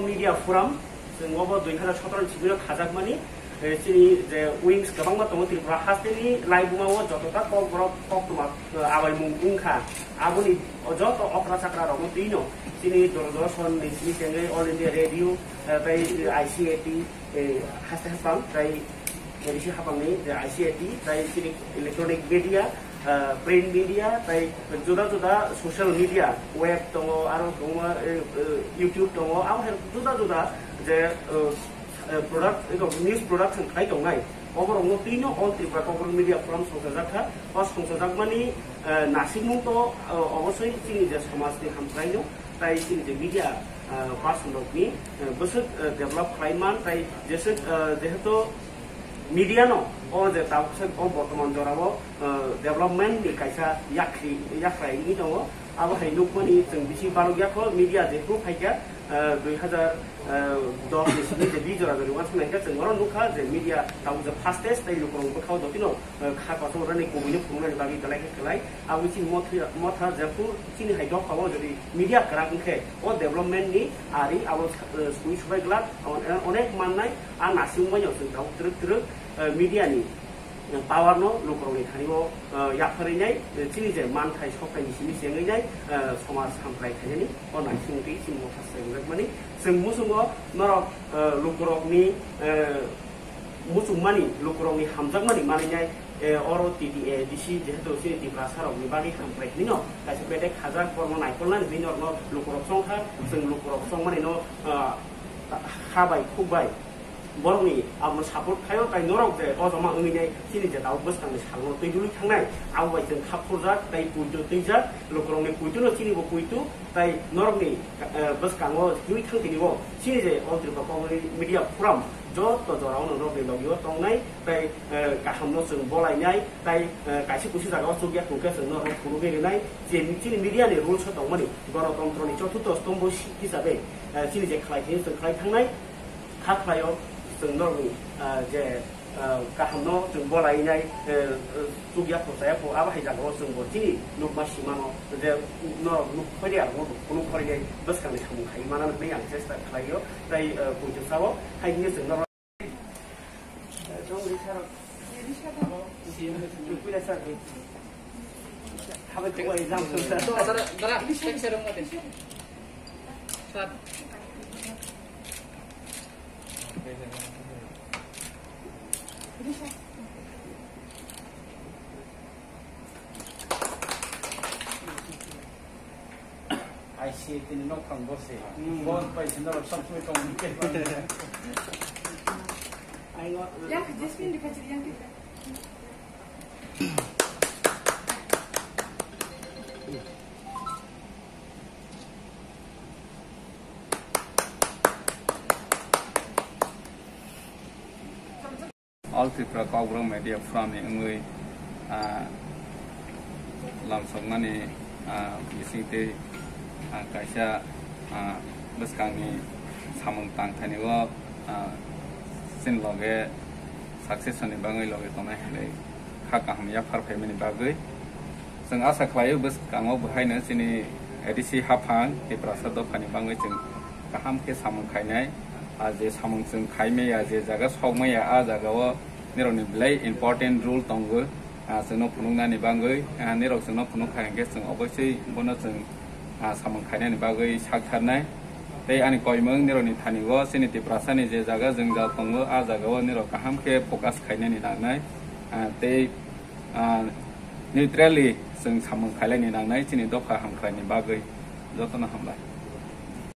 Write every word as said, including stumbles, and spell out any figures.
Media Forum, chwng obo dui hazar sotoro ni simi no khajakmani, eh, chini je wings kwbangma tongo Tripura hasteni laibuma o jotota kokborok koktwma, eh, abaimung wngkha. Aboni joto okra chakra rokno twino chini Doordarshan ni simi chengwi All India Radio, eh, tei I C A T, eh, haste haphang tei A D C haphangni je I C A T tei chini electronic media, ah, print media tei juda juda social media, web tongo, aro tongo, eh, eh, YouTube tongo, abo hai juda juda je, eh, eh, product, eko news production khlai tongnai. Oborokno twino All Tripura Kokborok Media Forum songchajak kha. O songchajakmani, eh, nasikmung to, eh, obosoi chini je somajni hamkraino tei chini je media, ah, person rokni, eh, bwswk, eh, develop khlai man, tei jeswk, eh, jehetu media no o je tabuk se o bortoman jora o, eh, development ni kaisa yakri, yakrai wngwi tongo. Abo hai nukmani chwng bisi balok yakho media jephru phaikha, eh, dui hazar dos ni simi je bi jora jora uansuk naikha chwng oro nukha je media tabuk je fastest tei lukurok bwkhao dotino, eh, kha kosom rani kubui no phunuknani bagwi belai khe kwlai. Abo chini motha, motha jephru chini hai dophao jodi media kwrak wngkhe o development ni ari abo, eh, swi subai glak, on-, onek mannai a nasing manya chwng tabuk twrwk twrwk, eh, media ni power no lukurokni thani o, eh, yapharwi nai, eh, chini je manthai sokthai ni simi chengwi nai, eh, somaj hamkrai khainani o naising twi chini motha se wngjakmani chwng muchungo norok, eh, lukurokni, eh, muchungmani lukurokni hamjakmani manwi nai, eh, oro T T A D C jehetu chini Tiprasa rokni bagwi hamkrai hinwi no kaisa bedek khajak borokno naikolnani hinwi norokno lukurok chongkha, chwng lukurok chongmani no, eh, ha bai khuk bai borokni abono support khaio, tai norok je o joma wngwi nai chini je tabuk bwskangni salno twi dului thangnai, abo bai chwng khap khurjak tai puitu twijak, lukurokni puitu no chini bo puitu, tai norokni, eh, bwskango twi thang tini bo chini je All Tripura Kokborok Media Forum joto jorao no norokni logio tongnai, tai, eh, kaham no chwng bolainai, tai, eh, kaisa kusi jagao chukya tongkhe chwng norokno phunugwi rwnai, je chini media ni rules o tongmani, gonotontro ni choturtho stombo hisabe, eh, chini je khlai thani chwng khlai thangnai, kha khlaio chwng norokni, ah, je, ah, kahamno chwng bolainai, eh, eh, chukya pho chaya pho abo hai jagao chwng bo chini nukma simano je norok nuk khoide abo phunuk khoide bwskangni samung khai manani hinwi ang chesta khlaio tei, eh, puitu sao hai hinwi chwng norok I C A T ni nok thang bo se. Hmm. Bon pai se norok sab sumai tong ni ke. Yang Jasmine di kacil yang kita. All Tripura Kokborok Media Forum ni wngwi, ah, lamsokmani, ah, bisingtwi, ah, kaisa, ah, bwskangni samung tangthani o, ah, chini loge success ni bagwi loge tongnai hinwi kha kaham yaphar phaimani bagwi. Chwng asa khlaio bwskango bo haino chini A D C haphang Tiprasa dophani bagwi chwng kaham khe samung khainai. A je samung chwng khai maya, je jaga sok maya, a jaga o nirokni belai important role tongo. A chwngno phunuknani bagwi, a nirok chwngno phunuk kha hinkhe chwng obosoi bono chwng, a samung khainani bagwi sak tharnai. Tei ani koimwng nirokni thani o chini Tiprasani je jaga jwngjal tongo, a jaga o nirok kaham khe focus khainani nangnai. A tei ah, neutrally chwng samung khailani nangnai chini dopha hamkraini bagwi. Jotono hambai.